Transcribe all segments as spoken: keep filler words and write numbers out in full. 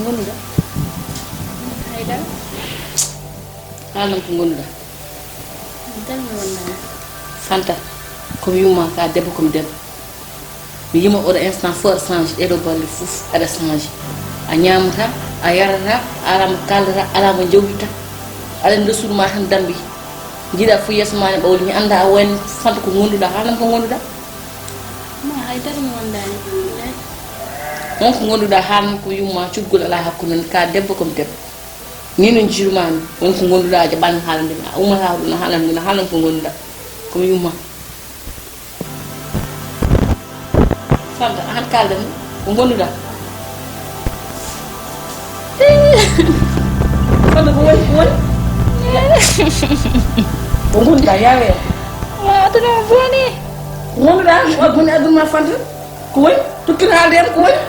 Ngonduɗa? Haydara? Haalam ko ngonduɗa? Tan mi wondaani. Fanta, ko mi yumma ka debbo, ko mi debbo. Mi yima oɗo instant fof aɗa change, ɗeɗo balle fof aɗa change. A ñaamata, a yarata, alaa mo kaaldata, alaa mo jawdita. Aɗa nder suudu ma tan dambi. Jiiɗa fof yeeso ma ne ɓawli, mi annda a wayno Fanta ko ngonduɗa, haalam ko ngonduɗa? Ma haydara mi wondaani. On ko ngonduɗa, haalam ko yumma, cuggol alaa hakkunde, ka debbo, ko mi debbo. Ni no jiiɗuma ni, on ko ngonduɗa, a jaɓani haalande mi, a ummata ko ɗum, haalam ko ngonduɗa, ko mi yumma. Fanta, an kalda mi, ko ngonduɗa? Fanta, ko woni, ko woni? Ko ngonduɗa, yaawe? Wa, aduna o boni. Ko ngonduɗa, wa boni aduna ma, Fanta? Ko woni? Tokkir haalde yam, ko woni?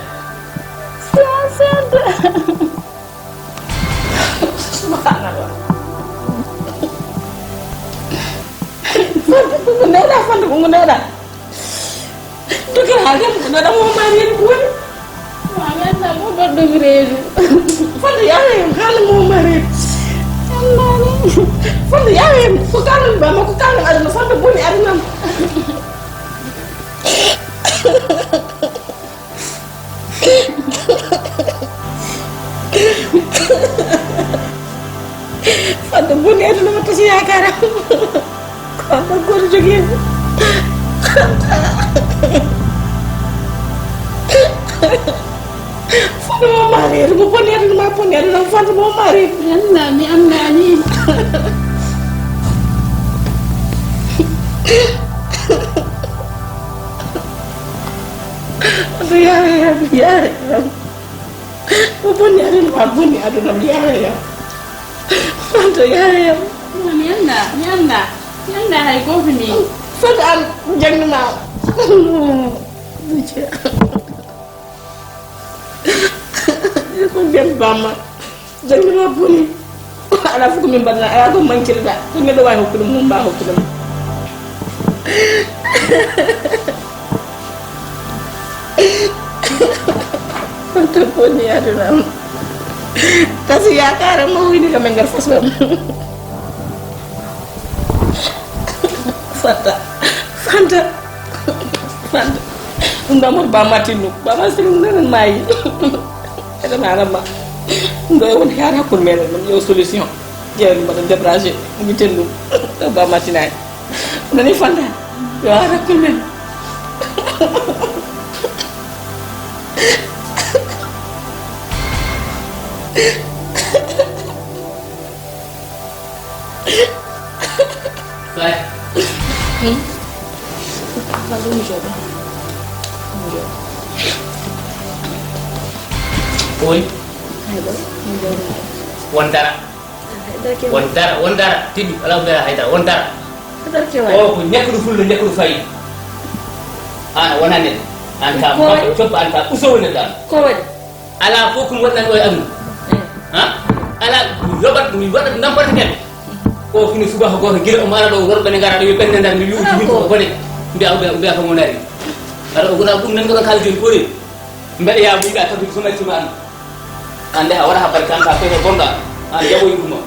Subhanallah. Fanta, ko ngonduɗa, Fanta, ko ngonduɗa? Dogel haalde mo ɗaɗa mo mari en kuwani. Wa mi annda mo goɗɗo mi reedu. Fanta yaare en haala mo mari en. Annani. Fanta yaare en ko kalan ba ma ko kalan aduna Fanta boni aduna. Fanta boni aduna mo tasi yakara. Ko am tan gooto jogii mi. Fanta mo mareede, mo boni aduna ma boni aduna, Fanta mo mareede. Mi annda, mi annda ni. Fanta yaare yam, yaare yam. Ko boni aduna ma boni aduna mi yaaya. Fanta yaaya. Mi annda, mi annda. Mi annda hay gooto ni. Fanta an jangni ma. Ko ben bamma. Jangni ma boni. Ala fof ko min mbaɗna, ala ko mankirɗa. Ko neɗɗo waawi hokkude mum, mba hokkude mum. Ko boni aduna am. Kasi yaakaare mo wini ko men ngar façon. Fanta. Fanta. Fanta. Ɗum ɗo moto bamma tinno. Bamma tinno ɗum ɗo maayi. Ede maɗa ma. Ɗum ɗo e won yaata hakkunde meɗen ɗum yo solution. Ƴeewen mbaɗa débragé miten ɗum. Ɗo bamma tinaani. Nani Fanta? Yo a rakkol men. Kay. Hmm? Ba ɗum jooɗo. Ɗum jooɗo. Oy. Hay ɗo, ɗum jooɗo. Won dara. Won dara, won dara, tiɗi, alaa ko mbiyata hay dara, won dara. O ko ñakkuɗo fullo, ñakkuɗo fayi. An a wona neɗɗo. An ka mbaɗa coppa, an ka usowo neɗɗo an. Ko waɗi? Alaa fof ko mi waɗanno e aduna. Eh. Ha? Alaa, mi yoɓat, mi waɗat namporte kene. O fini subaka gooto gila omo ara ɗo, worɓe ne ngara ɗo, yo ɓenne ndar, mi yuwti min ko bone. Mbiya, mbiya, mbiya ko mo nari. Ara o gona ɗum nan ko kala joni ko rewi. Mbeɗa yaa muyɗa tagude so natti ma an. An de a waɗa habbari kan ka feere bonɗo an. An jaɓoy ɗum o.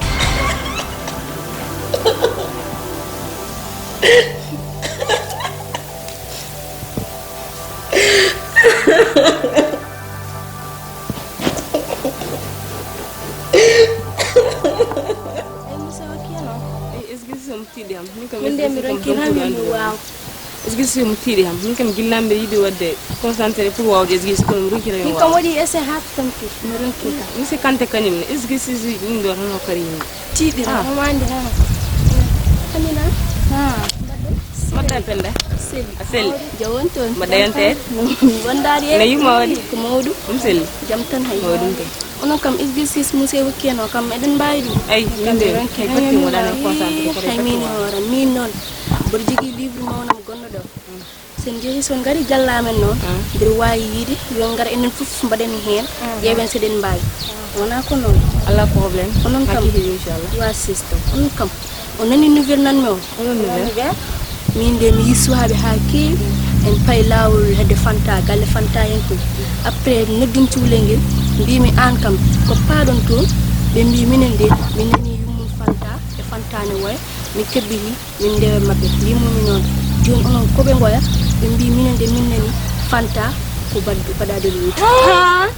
Ay, Moussa, wakkiyano. Ay, S G C mo tiiɗi am. Min kam Min de S G C mi kam ronkira donkuɗo mi anndi mi ɗum. Waaw. S G C mo tiiɗi am. Min kam gilla mbiɗa yiɗi waɗde concentré pour waawde S G C kono mi ronkira mi Min waaw. Kam waɗi essai haa tampi. Mi ronki kam. Monsieur Kanté kañum ne S G C ji ɗum ɗo tan o kari yimɓe. Tiiɗi Ah. Omo anndi ha. Amina. Ah. Mbaɗɗa Penda. Seli. A seli. Jawon toon. Mbaɗɗa yonte. Wondaari Ne yumma waɗi. Ko mawɗum. Ɗum seli. Jam tan hay. Mawɗum kay. Onon kam exercice mo sey hokkeno kam eɗen mbaawi ɗum. Ay, min de, hay batte mo ɗanen concentré ko hay min hoore min noon. Mboɗo jogii livre mawnam gonɗo ɗo. So en njehii, so en ngarii galle amen noon, mbiɗa waawi yiyde yo en ngar enen fof mbaɗen heen, ƴeewen so eɗen mbaawi. Wonaa ko noon. Alaa problème. Onon kam, inchallah. Wa sisto. Onon kam, on nanii nouvelle nanmi o? Onon nouvelle? Min de mi yii suwaaɓe haa keewi, en payi laawol hedde Fanta, galle Fanta en toon. Après noddum cukalel ngel, Mbimi aan kam ko paaɗon toon? Ɓe mbi minen de min nani yummum Fanta e Fanta ne woya, min kebbiti min ndewe maɓɓe. Mbimumi noon jooni onon ko ɓe ngoya? Ɓe mbi minen de min nani Fanta ko baɗɗo baɗaɗo leydi.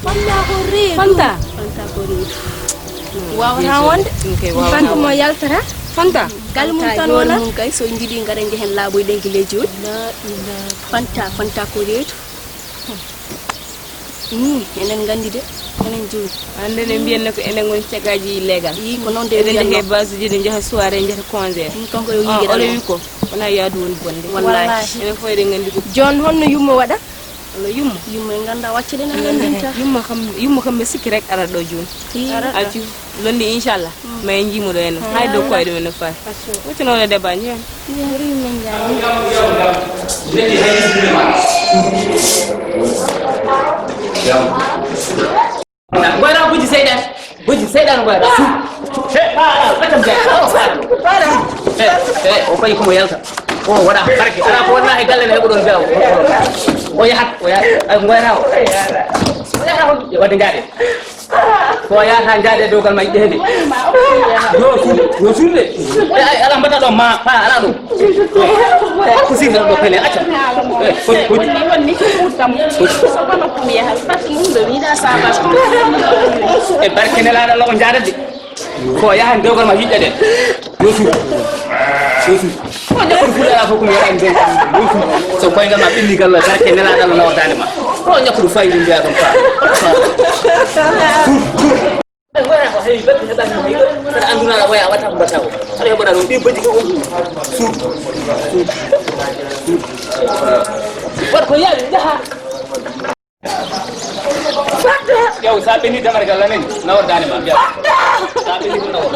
Fanta ko reedu. Fanta. Fanta ko reedu. Wawata wonde. Ɗum kay wawata. Fanta mo yaltata. Fanta. Galle mum tan wona. Mum kay so njiɗi ngara njehen laaɓoyɗen gila jooni. Fanta, Fanta ko reedu. Hmm, enen nganndi de, enen jowi. Hannde ne mbiyanno ko enen ngoni cagaaji leegal. Yi ko noon de. Eɗen njehee basuji, eɗen njaha soirée, njata concert. Ɗum kanko yo yiide. Oɗo wi ko wona yaadu woni bonde. Wallahi. Enen fof eɗen nganndi ko. Jooni honno yumma waɗa? Walla yumma. Yumma en ngannda wacce ɗen en nganndinta. Yumma kam, yumma kam mi sikki rek ara ɗo jooni. Accu. Londi inchallah. Ma en njiimo ɗo enen. Hay dow koyɗe men no fawi. Wutino wala debba njiyan. Ngoyra buji seyɗan. Buji seyɗan ngoyra. He, ɓatam jaa. O fayi komo yalta. O waɗa barke. Ala ko wonna e galle ne heɓuɗon bewa. O yahat, o yahat. Ngoyra o. O yahat on. Wadde njaade. Ko yahata njaade dewgal ma yiɗde heede. Yo suudu, yo suudu de. Ay, ala mbata ɗo ma, pa ala ɗo. Ko sirda ɗo pele acca. Eh, ko ko. Wonni wonni ko mutam. So kono ko mi yaha. Pat mum do mi da saba. E barke ne laada lo ko njaade de. Ko yahan dewgal ma yiɗde de. Yo suudu. Yo suudu. Ko ɗum fuɗɗa fof ko mi waɗani ɗum. So koyngal ma ɓenni gal barke nelaɗo Allah nawdani ma. Ko ñakkudu fayi ɗum mbiya ɗum fa. Aɗa anduna aɗa waya a watta ko mbatta ko. Aɗa heɓana ɗum ɗi bojji ko. Suudu. Suudu. Suudu. Wat ko yawi jaha. Yow sa ɓenni damar gal lamen nawor dane ma mbiya. Sa ɓenni ko nawor.